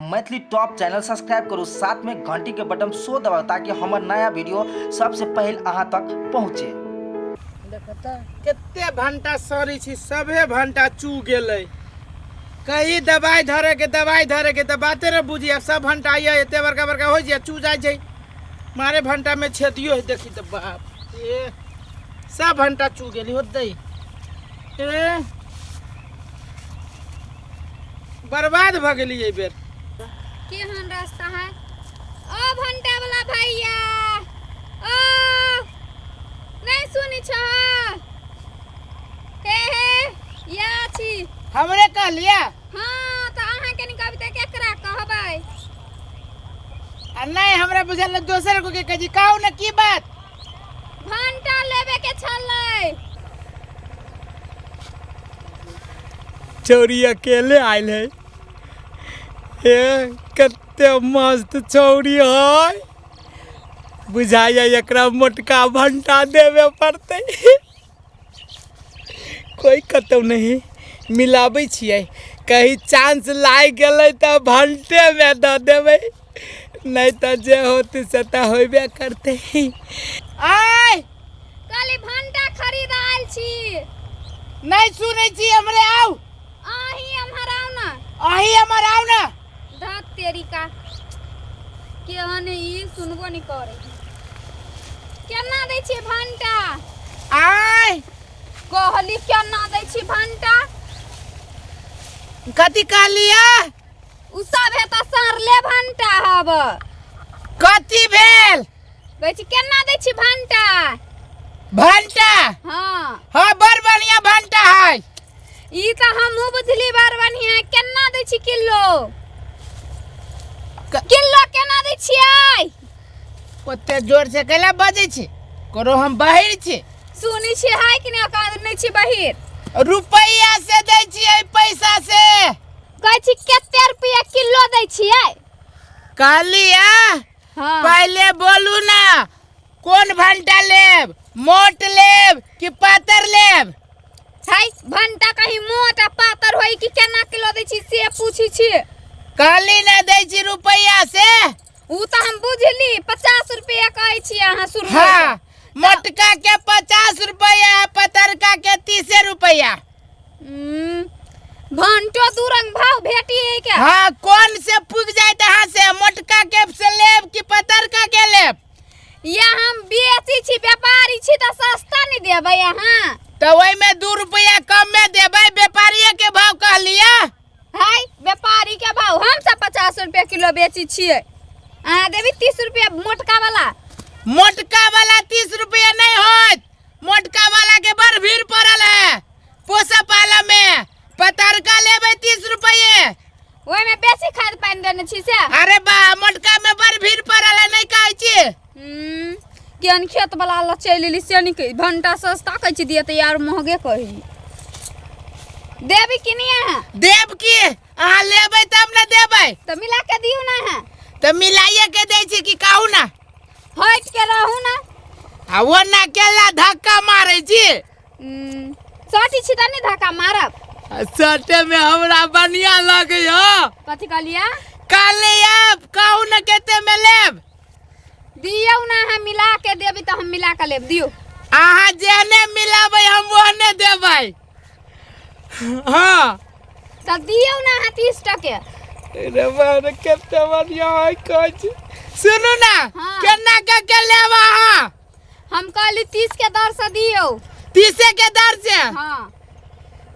Maithili top channel subscribe करू, साथ में घंटी के बटन सो दबाउ ताकि हमर नया वीडियो सबसे पहले अहाँ तक पहुँचे। देखता कते भंटा सड़ी छी, सभे भंटा चू गेलै। कही दवाई धरे के, दवाई धरे के तऽ बाते ने बुझी। आब सब भंटा आइए एते बड़का बड़का हो जाए, चू जाइ छै मारे भंटा में छेदियो है। देखी तऽ बाप ए सब भंटा चू गेली होतै, ए बर्बाद भऽ गेली एहि बेर। केहन रास्ता है? ओ भंटा वाला भैया, ओ नहीं सुनी छ? हे हे या छी। हमरे कहलिया? हाँ, तऽ अहाँ के नहीं कहबै तऽ केकरा कहबै? आ नहीं हमरा बुझल दोसर को के कही। कहू ने, की बात? भंटा लेबे के छलै। चौरी अकेले आयल है। हे कते मस्त चौरी है, बुझाइया एकरा मोटका भंटा देवे पड़तै। कोई कतौ नहीं मिलाबै छियै, कहीं चांस लागि गेलै तऽ भंटेमे दऽ देबै, नहीं तऽ जे होतै से तऽ होबे करतै। आय कहली भंटा खरीद आयल छी। नहीं सुनै छी, हमरे आउ। अहीं एम्हर आउ ना। अहीं एम्हर आउ ना। धत तेरी का, केहन ई सुनबो नहीं करे। केना दै छी भंटा? आय कहली केना दै छी भंटा? कथी कहलियै? उ सब हे तऽ सड़ले भंटा हब। कथी भेल? कहै छी केना दै छी भंटा? भंटा? हाँ। हाँ, बड़ बढ़िया भंटा है। ई तऽ हमहूँ बुझली बड़ बढ़िया। केना दै छी किलो? किलो केना दै छियै? ओते जोर से कैला बजै छी? करो हम बहिर छी। सुनै छी है कि नहि? ओकर नहि छी बहिर। रुपैया से दै छियै, पैसा से। कहै छी कते रुपैआ किलो दै छियै? कहलियै। हाँ। पहले बोलू ना, कोन भंटा लेब? मोट लेब कि पातर लेब? है भंटा कहीं मोट आ पातर होई कि केना किलो दै छी से पूछी छी। कहली ना दै छी रुपैया से। उ तऽ हम बुझली, 50 रुपया कहै छी अहाँ शुरू। हाँ, मोटका के 50 रुपया, पतरका के 30 रुपया। भंटो दू रंग भाव भेटी है क्या? हाँ, कौन से पुग जाए तहाँ से, मोटका के से लेब कि पतरका के लेब? या हम बेची छी, व्यापारी छी तऽ सस्ता नहीं देबै अहाँ? तो वही में 2 रुपया कम में देबै, व्यापारिये के भाव कहलिए। हाय व्यापारी के भाव, हम सब 50 रुपया किलो बेची छियै, अहाँ देबी 30 रुपया मोटका वाला। मोटका वाला 30 रुपया नहीं होत, मोटका वाला के बड़ भीड़ पड़ल है पोसा पाला में। पतरका लेबै 30 रुपये। ओहिमे बेसी खाद पानि देने छी से? अरे बा, मोटका में बड़ भीड़ पड़ल है, नहीं कहै छी। केहन खेत वाला लग चलि एली से नहीं, भंटा सस्ता कहै छी दिए तऽ यार महगे कही। देबी कि नहीं अहाँ? देब की, अहाँ लेबै तब ने देबै। तऽ मिला के दियौ ना अहाँ। तऽ मिलाइए के दै छी कि कहू ना। हटि के रहू ना। आ ओ ना केला धक्का मारै छी। सटी छी तऽ नहि धक्का मारब। सटे में हमरा बढ़िया लगै हो। कथी कहलियै? कहलियै आब कहू ने कते में लेब? दियौ ना अहाँ, मिला के देबी तऽ हम मिला के लेब, दियौ। अहाँ जेहने मिलाबै हम ओहने देबै। हाँ। तऽ दियौ ना अहाँ 30 टके। रे बाप रे, कते बढ़िया है कहै छी। सुनू ना। हाँ। केना के के लेब अहाँ? हम कहली 30 के दर से दियौ। 30 के दर से? हाँ।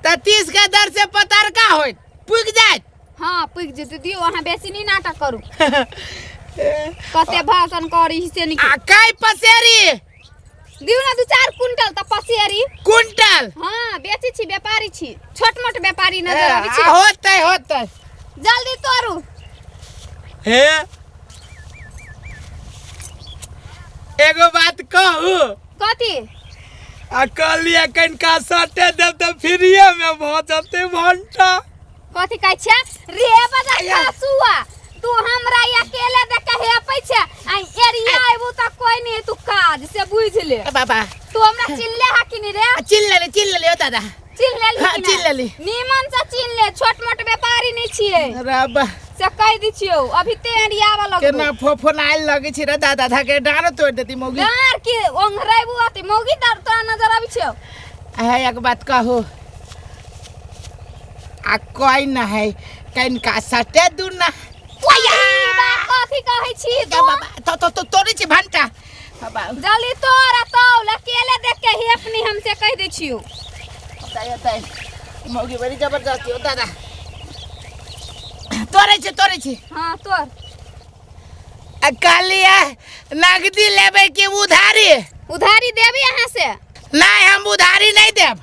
तऽ 30 के दर से पतरका होइत पुगि जायत। हाँ पुगि जेतै, दियौ अहाँ, बेसी नहि नाटक करू। कते भाषण करी से नहीं। आ कै पसेरी? दियौ ना 2-4 कुंटल तऽ पसेरी। कुंटल? हाँ, बेचै छी, व्यापारी छी, छोट मोट व्यापारी नजर आबै छी। आ, होतै होतै। जल्दी तोड़ू। हे एगो बात कहू? कथी? आ कहलियै कनिका सटे देब तऽ फ्रीए में भऽ जेतै भंटा। कथी कहै छै रे बजा खसुआ? तू हमरा अकेले देख के हेपै छै आ एरिया आबू तऽ कोई नहीं तू काज से बुझ ले। बाबा तू हमरा चिल्ले हा कि नहीं रे? चिल्ल लेली, चिल्ल लेली ओ दादा। चिल्ह लेली हाँ, कि चिल्ह लेली। नीमन से चिल्ह ले, छोट मोट व्यापारी नहीं छियै। अरे बा। से कहि दै छियौ अभी ते एरियावा लगबो। केना फोफोनायल लगै छै रे दादा, धके डाँड़ो तोड़ि देती मौगी। डाँड़ की ओंघरेबू अथी मौगी दर तोरा नजर आबै छियौ। है एक बात कहू आ कोई न है कनिका सटे दू ना। ई बात कथी कहै छी गे तू? बाबा, तो तो तो तोड़ै छी भंटा बाबा। जल्दी तोरा तौल अकेले देख के हेपनी हमसे कहि दै छियौ। दाइ दाइ, मौगी बड़ी जबरदस्ती हो दादा। तोड़ै छी, तोड़ै छी। हाँ तोड़। आ कहलियै नगदी लेबै कि उधारी? उधारी देबी अहाँ से? नहीं, हम उधारी नहीं देब।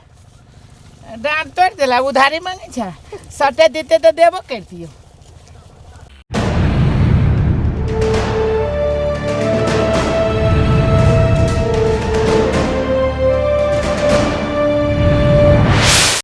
डाँट तोड़ि देला, उधारी मांगै छै। सटे देते तऽ देबो करितियौ।